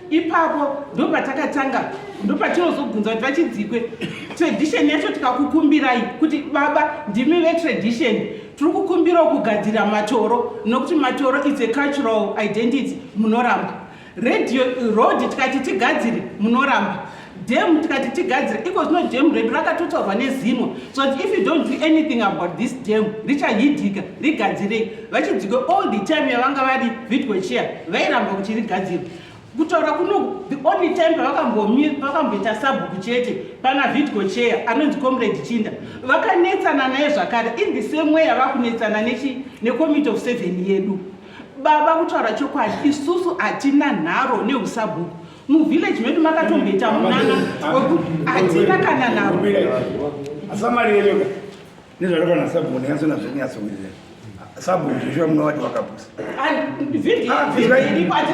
Ipapo ndopatakatanga, ndopatinozobvunza kuti, vachidzikwe, tradition yacho tikakukumbirai kuti, baba, ndimi vetradition, tiri kukumbirawo kugadzira matoro nokuti matoro is a cultural identity, munoramba. Radio road tikati tigadzire, munoramba. Dam tikati tigadzire, iko zvino dam redu rakatotaurwa neZINWA, so that if you don't do anything about this dam richahidhika. Rigadzirei. Vachidzikwe all the time yavanga vari VIDCO chair vairamba kuti rigadzirwe. Kutaura kuno, the only time pavakamboita sabhuku chete pana VIDCO chair anonzi Comrade Chinda, vakanetsana naye zvakare in the same way yavakunetsana necommittee of seven yedu. Baba, kutaura chokwadi, isusu hatina nharo neusabhuku. Muvillage medu makatomboita munana wekuti hatina kana nharo. Asamari yeyoka nezvakaitwa nasabhuku ndinyatsonazvonyatsowirirana. Sabhuku zveshuwa munovati wakapusa. Iripo, hatina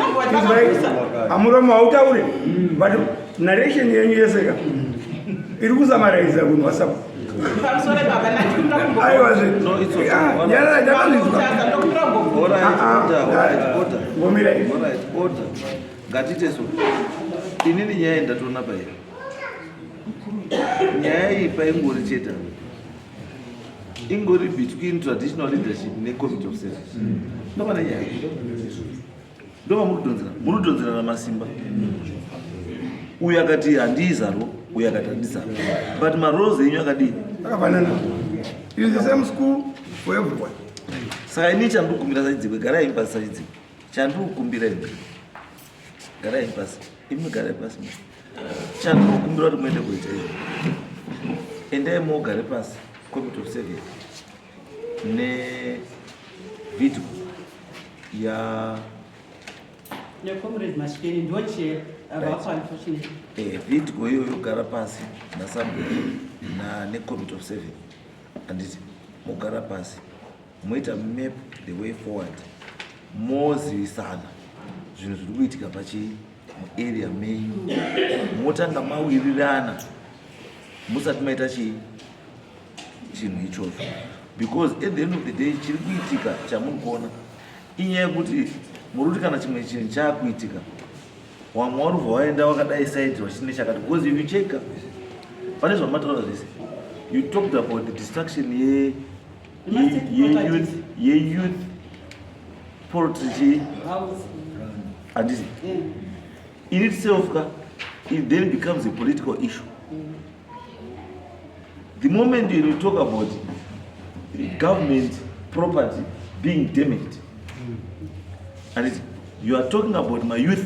kumboti vakapusa. Amuromo hautaure, but narration yenyu yeseka iri kusamaraiza kunhu wasabhuku. Pamusoro, baba, ndandikumbira. Aiwazve. No, it's okay. Nyarara, ndakazvizwa. Ndokumbira kumbobvunza. Alright, order, alright, order. Ngomira. Alright, order. Ngatiite so. Inini nyaya ndatoona pairi. Nyaya iyi paingori chete. Ingori between traditional leadership necommittee of service. Ndopane nyaya. Ndova muri kudhonzera. Muri kudhonzerana masimba. Uyu akati handiizarwo, uyu akati handizarwo. But maroles enyu akadii? Akafanana. It is the same school for everyone. Saka ini chandikukumbira, sachidzikwe, garai pasi. Sachidzikwe, chandikukumbira imi, garai pasi, imi garai pasi. Chandikukumbira kuti muende kuita izvo, endai mogare pasi, committee of seven neVIDCO ya Necomrade Mashikeni ndochair avapo, unfortunately. VIDCO iyoyo, gara pasi nasabhuku necommittee of seven, handiti? Mogara pasi, moita map the way forward, mozivisana zvinhu zviri kuitika pachi muarea menyu, motanga mawirirana musati maita chii chinhu ichocho, because at the end of the day chiri kuitika chamuri kuona inyaya yekuti muri kuti kana chimwe chinhu chaakuitika, wamwe warubva waenda wakadai side wachine chakati. Because if you check pane zvamataura zvese, you talked about the destruction ye ye youth poultry chi, handiti? In itself ka, it then becomes a political issue. The moment you talk about government property being damaged, and you are talking about my youth,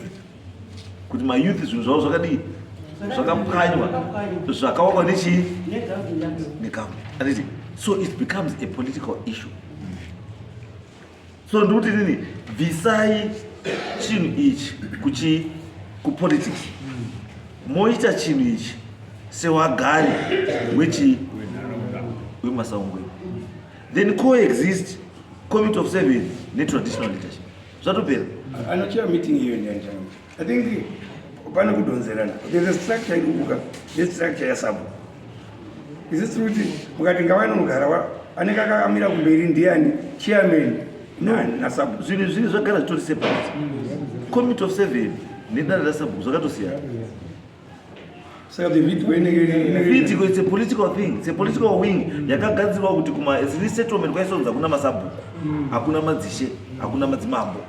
kuti mayouth zvinhu zvavo zvakadii, zvakapwanywa, zvakawakwa nechii, negovernment, handiti? So it becomes a political issue. So ndikuti nini, bvisai chinhu ichi kuchi kupolitics, moita chinhu ichi sewagari wechi wemasaungwe, then coexist committee of seven netraditional leadership, zvatopera. Anochair meeting iyo ndiani? I think pane kudhonzerana. There's a structure iri kubuka nestructure yasabhuku. Isisi kuti mukati ngavainogara, anenge akamira kumberi ndiani? Chairman nasabhuku. Zvinhu zviri zvagara zvitori separate. Committee of seven nedare rasabhuku zvakatosiyana. Saka the VIDCO inenge VIDCO, it's a political thing, it's a political wing yakagadzirwa kuti kuma resettlement kwaisonzi hakuna masabhuku, hakuna madzishe, hakuna madzimambo.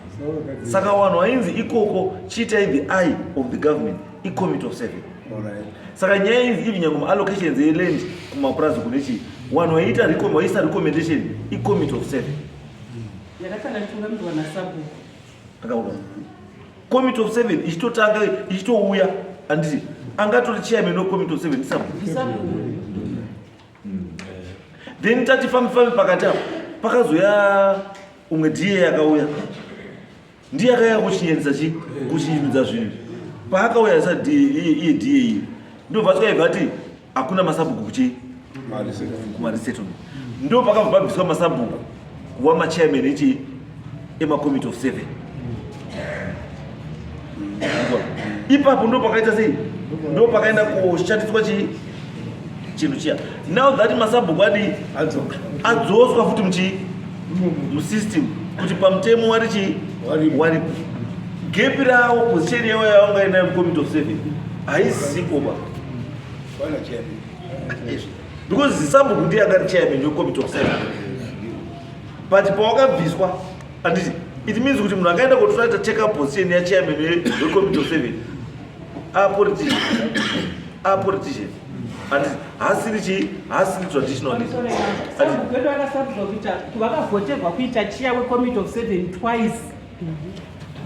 Saka vanhu vainzi ikoko chiitai the eye of the government icommittee of seven. Saka nyaya inzi even nyange maallocations eland kumapurazi kune chii, vanhu vaiita vaisa recommendation icommittee of seven. Yakatanga ichitungamirirwa nasabhuku. Akaona committee of seven ichitotanga ichitouya, handiti angatori chairman wecommittee of seven ndisabhuku. Ndisabhuku. Then tati fambi fambi pakati apo pakazoya umwe DA akauya, ndiye akauya kuchinyanyisa chi kuchinyimidza zvinhu. Paakauya sa iye DA iye ndobva asvika ati hakuna masabhuku kuchi kumaresettlement. Ndo pakabva pabviswa masabhuku kuva machairman echi emacommittee of seven. Ipapo ndo pakaita sei, ndo pakaenda kushandiswa chi chinhu chiya. Now that masabhuku adi Adzoka. Adzoswa futi muchi musystem kuti pamutemo wari chi waripo gap rawo, position yavo yavanga inayo mucommittee of seven haisipo ba. Wana chairman. Because sabhuku ndiye angari chairman wecommittee of seven, but pawakabviswa, handiti it means kuti munhu akaenda kotoraita take up position yachairman wecommittee of seven apolitician, apolitician, handiti hasiri chi hasiri traditional leader. Sabhuku wedu akasarudzwa kuita, vakavhoterwa kuita chair wecommittee of seven twice.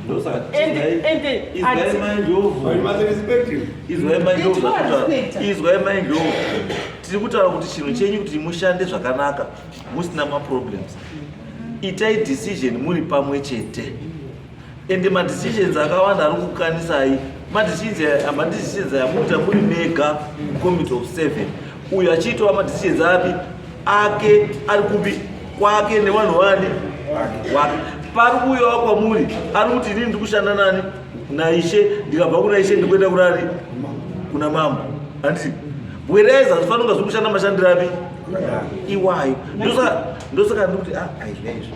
Ndosaka And izwai mandlovu. You must respect him. Izwai mandlovu. Respecta. Izwai mandlovu, tiri kutaura kuti chinhu chenyu kuti mushande zvakanaka musina maproblems, itai decision muri pamwe chete. Ende madecisions akawanda ari kukanisai madecisions ayamuita muri mega committee of seven, uyo achiitawo madecisions api ake ari kupi kwake nevanhu vani wake. Pari kuuyawo kwamuri ari kuti inini ndiri kushanda nani? Naishe. Ndikabva kuna ishe ndikuenda kunani? Kuna mambo, handiti? Whereas hazvifanira kunga zviri kushanda mashandiro api iwayo. Ndosaka ndikuti ah, aizvi aizvi,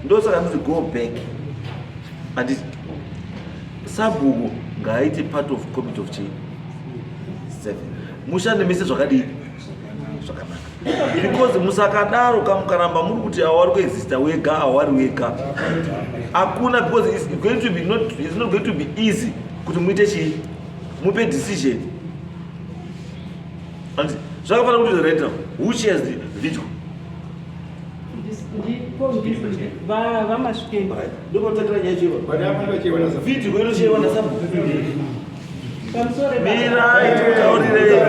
ndosaka ndikuti go back, handiti sabhuku ngaaite part of committee of chi seven, mushande mese zvakadii? Zvakanaka. Because musakadaro kamukaramba muri kuti awari kuexista wega, awari wega, hakuna, because it's going to be not, it's not going to be easy kuti muite chii, mupe decision. And zvakafanira kuti right now, who chairs the VIDCO? Vamasvikeni. Ndopatangira nyaya cheva. But hapana chairman nasabhuku. VIDCO inochaiwa nasabhuku. Pamusoro. Mirai tikutaurirei.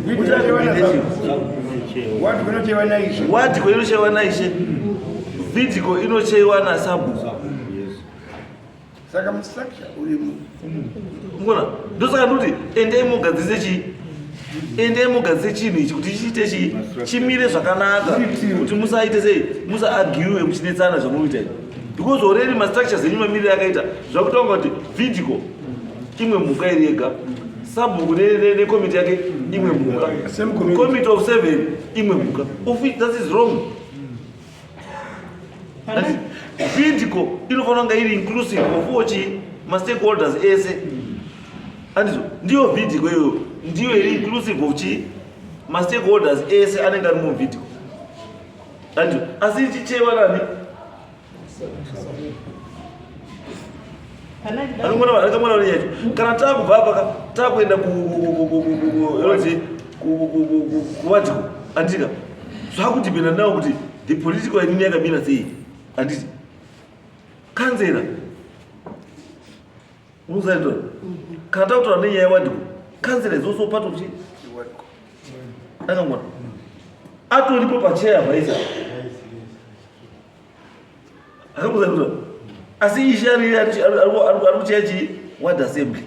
VIDCO nasabhuku. Ward kunochaiwa naishe. WADCO inochaiwa naishe, VIDCO inochaiwa nasabhuku. Saka mustructure urimo. Ngona ndosaka ndikuti endei mugadzise chii, endei mugadzise chinhu ichi kuti chiite chii, chimire zvakanaka, kuti musaite sei, musaagiwe muchinetsana zvamunoita izvi, because already mastructures enyu mamiriro akaita zvakutonga kuti VIDCO imwe mhuka iri yega, sabhuku nekomiti yake imwe mhuka, Same community. Committee of seven imwe mhuka, of which that is wrong. VIDCO inofanira kunge iri inclusive of all chi mastakeholders ese, andizvo? Ndiyo VIDCO iyoyo, ndiyo iri inclusive of chi mastakeholders ese anenge ari muVIDCO, andizvo? Asi ichichewa nani? Akamona yacho kana takubva apa takuenda inonzi kuWADCO, andika zvakudhipenda nawo kuti the political inini yakamira sei, handiti? Kanzera unozaita kana takutaura nenyaya yeWADCO, kanzera is also part of chi akangona. Atoripo pacheya vaisa. Akakuza asi ishe ari ari kucheya chi ward assembly.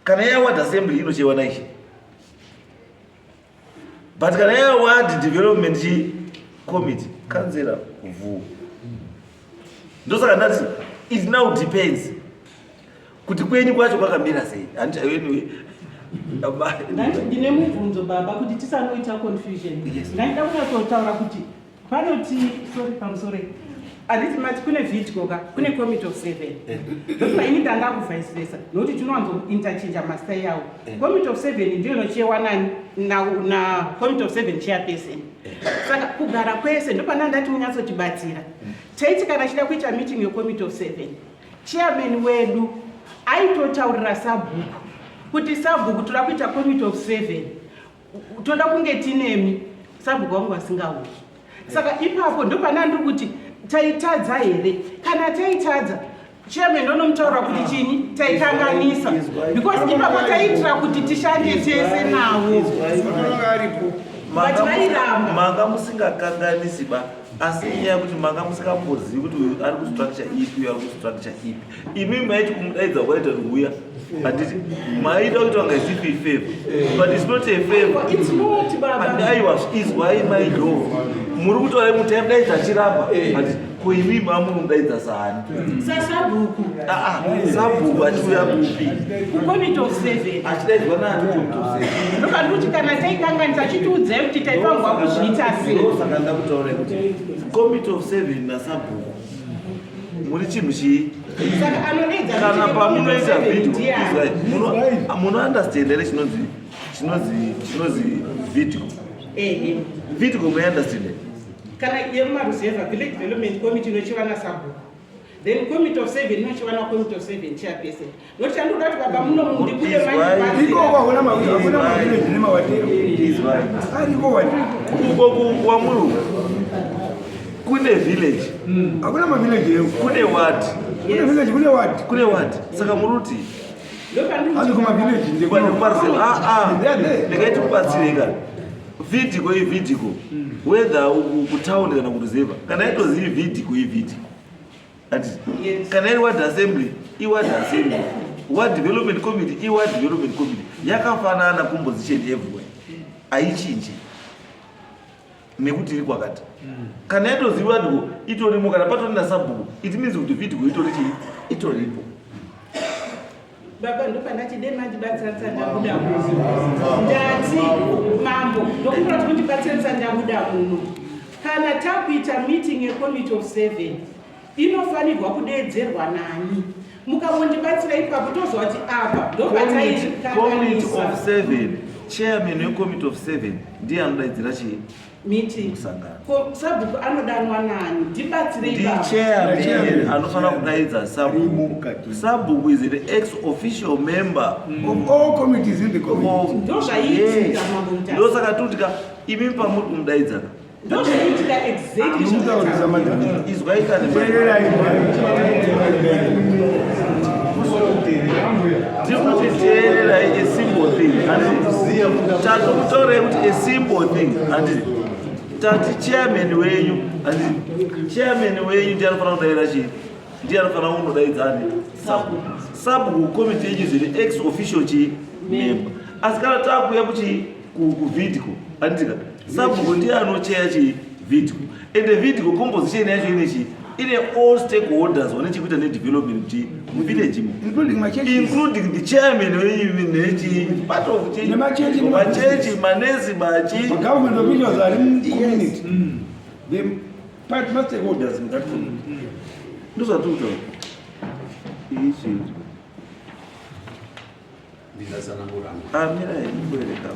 Kana ya ward assembly inochewa naishe. But kana ya ward development chi committee kanzera vhu. Ndosaka ndati it now depends kuti kwenyu kwacho kwakamira sei. Hanti anyway. Ndine mubvunzo baba kuti tisanoita confusion. Ndaida kunyatsotaura kuti panoti sorry pamusoro handiti mati kune video ka kune committee of seven ndofunga ini ndanga kuvhaisiresa nokuti tinowanzo interchange mazita yawo. Committee of seven ndiyo inochewa nani na committee of seven chairperson. Saka kugara kwese ndopana ndati munyatsotibatsira. Taiti kana chida kuita meeting yecommittee of seven, chairman wedu aitotaurira sabhuku kuti sabhuku toda kuita committee of seven, toda kunge tinemi. Sabhuku wangu asingauyi. Saka ipapo ndopana ndiri kuti taitadza here? Kana taitadza, chairman ndonomutaura kuti chini taikanganisa, because ipapo taiitira kuti tishande tese navo. But vairamba. Manga musingakanganisi ba, asi inyaya yekuti manga musingambozivi kuti uyu ari kustructure ipi, uyu ari kustructure ipi. Imi maiti kumudaidza kwaita kuti uya, handiti maita kuti vanga isipi ifavor, but it's not a favor. It's not, baba. Aiwa, izwai my love, muri kutaura kuti taimudaidza achiramba, handiti? Ko imi mamunomudaidza saani? Sasabhuku. Ah, sabhuku achiuya kupi? Kucommittee of seven. Achidaidzwa nani committee of seven? Ndokandi kuti kana taikanganisa, chitiudzai kuti taifanirwa kuzviita sei. Ndosaka ndakutaura kuti committee of seven nasabhuku muri chinhu chii. Saka anodaidza Kana pamunoita video, ndiani? Munounderstand here chinonzi video? Ehe. Video munounderstand here? Kana yemumaruzevha, village development committee inochiva nasabhuku, then committee of seven inochiva nacommittee of seven chairperson. Nokuti chandinoda kuti baba muno mundibude. Izwai. Ikoko hakuna mavillage nemawadhero ariko wani. Uko kwamuri uku kune village? Hakuna mavillage ewo. Kune ward? Kune village, kune ward. Kune ward. Saka muri kuti Asi kumavillage. Ndikaiti kubatsireka VIDCO iVIDCO, whether kutaundi kana kuruzevha, kana itozivi VIDCO iVIDCO, ati kana iri ward assembly iward assembly, ward development committee iward development committee, yakafanana composition everywhere, haichinji nekuti iri kwakati. Kana yatozivi VIDCO itorimo, kana patori nasabhuku, it means kuti VIDCO itori chii, itoripo. Baba, ndopandati dai mandibatsiranisa ndabuda muno. Ndati mambo, ndokumbira kuti mundibatsiranisa ndabuda muno. Kana takuita meeting yecommittee of seven, inofanirwa kudeedzerwa nani? Mukangondibatsira ipapo, toziva kuti apa Committee ndopataikanganisa. Of seven, chairman wecommittee of seven ndiye anodaidzira chii? Meeting. Musangano. Ko sabhuku anodanwa nani? Ndibatsirei baba. Ndichairman anofanira kudaidza sabhuku. Sabhuku is an ex official member of all committees in the community. Ndozvaiitika, mambo Mutasa. Ndosaka tutika imi pamuri kumudaidza. Ndozvaiitika exactly. Mutaurisa madhara. Izwai kani. Teererai. Tiri kuti teererai, a simple thing. Tatokutaurai kuti a simple thing, handiti? Tati chairman wenyu, handiti? Chairman wenyu ndiye anofanira kudaira chii, ndiye anofanira kundodaidza ani? Sabhuku. Sabhuku committee yenyu zviri ex official chii, member. Asi kana takuya kuchii, kuVIDCO, handitika? Sabhuku ndiye anocheya chii, VIDCO. Ende VIDCO composition yacho ine chii, ine all stakeholders vane chekuita nedevelopment kuti muvillage mo, including machechi, including the chairman wenyu nechi part of chi Nemachechi. Machechi, manesi, machi government officials are in community, the part ma stakeholders in that community. Ndozvatiri kutaura ichi. Ndingatsanangura. Amira ikubereka.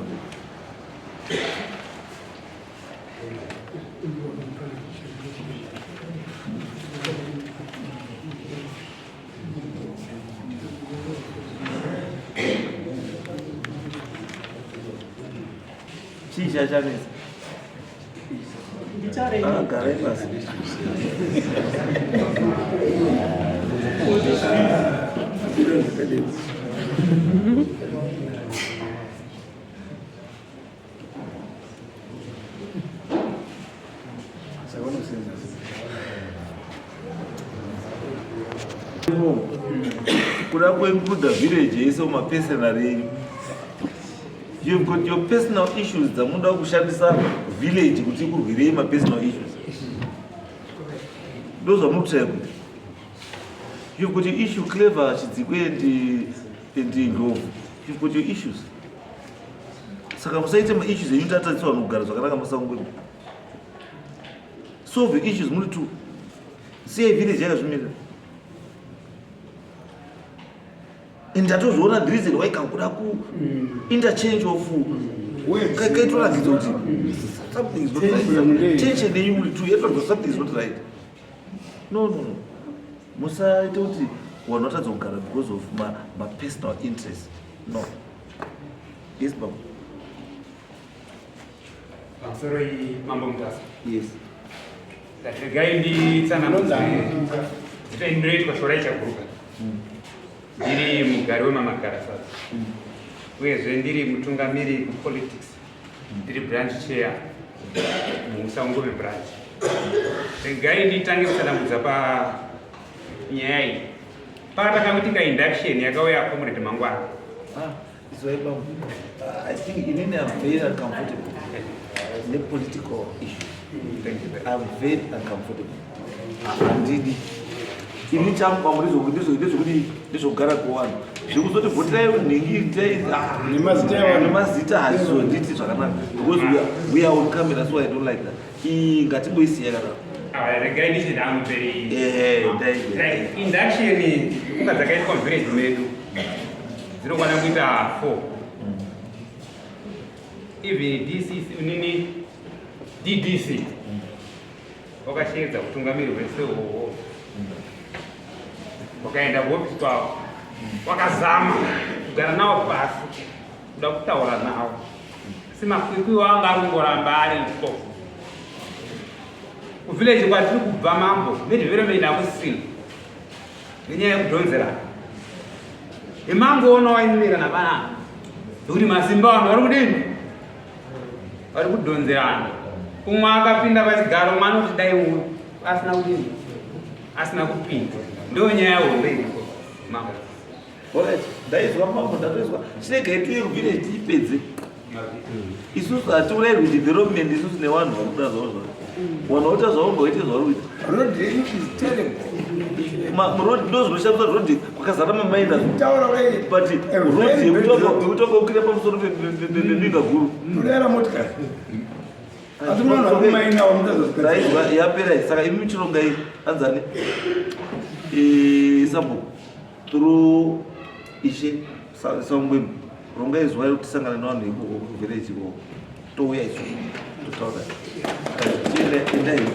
Chii chachanetsa? Nditaurei. Ah, garai pasi. Kuda kuincluda village yese mumapersonal enyu. You've got your personal issues dzamunoda kushandisa village kuti ikurwirei mapersonal issues. Ndozvamunotsvaya kuti. You've got your issue clever Chidzikwe and Ndlovu. You've got your issues. Saka musaite maissues enyu tatadzisa vanhu kugara zvakanaka musango. Solve your issues muri two. Siyai village yakazvimirira. And ndatozviona the reason why kakuda ku interchange of kaitoratidza kuti something is not right. Tension yenyu muri two yatoratidza something is not right. No, no, no. Musaite kuti vanhu vatadza kugara because of ma personal interest. No. Yes, baba. Pamusoro iyi Mambo Mutasa. Yes. Regai nditsanangudze. Zita ndinoitwa Shorai Chaguruka. Ndiri mugari wemaMagara South. Uyezve ndiri mutungamiri kupolitics. Ndiri branch chair muSaungove branch. Regai nditange kutsanangudza panyaya iyi. Pakatanga induction yakauya Comrade Mangwana. Ah, izwai baba. I think inini I'm very uncomfortable nepolitical issue. Thank you very I'm very uncomfortable. Handidi. Ini changu kwamuri ndezvekuti ndezvekugara kuvanhu. Zvekuzoti vhoterai nhingi itai Nemazita evanhu. nemazita hazvizonditi zvakanaka because we are on camera so I don't like that. Iyi ngatimboisiya kana. Ah, regai ndichiti mberi. Dai. Right, induction kunga dzakaitwa muvillage medu dzinokwana kuita 4 even DCC nini DDC wakashevedza utungamiri hwese uhoho wakaenda kuofisi kwavo wakazama kugara navo pasi kuda kutaura navo asi makwikwi wanga ari kungoramba aripo kuvillage kwatiri kubva mambo nedevelopment hakusisina nenyaya yekudhonzerana imangoona waimira navanana nekuti masimba vanhu vari kudini vari kudhonzerana umwe akapinda pachigaro umwe anoti dai uyu asina kudini asina kupinda ndo nyaya hombe iripo mambo. Alright, ndaizwa mambo, ndatoizwa. Chiregai tiuye kuvillage tiipedze. Isusu hatiurayirwi development isusu nevanhu vari kuda zvavo zvavo. Vanhu vakuita zvavo ngaite zvavari kuita. Road yenyu is terrible. Road ndo zvinoshandiswa road kwakazara mamaina. Taura kudai. But A road very bad road. yekutonga kukwira pamusoro pebinga guru. Kudayira motikari. Asi munhu ari kumaina wamutazozvigadzira. Ndaizwa yapera iyi. Saka imi muchironga iyi anzani sabhuku through ishe Sangwemu rongai zuva rekuti tisangane nevanhu ikoko kuvillage ikoko touya isusu totaura. Endai.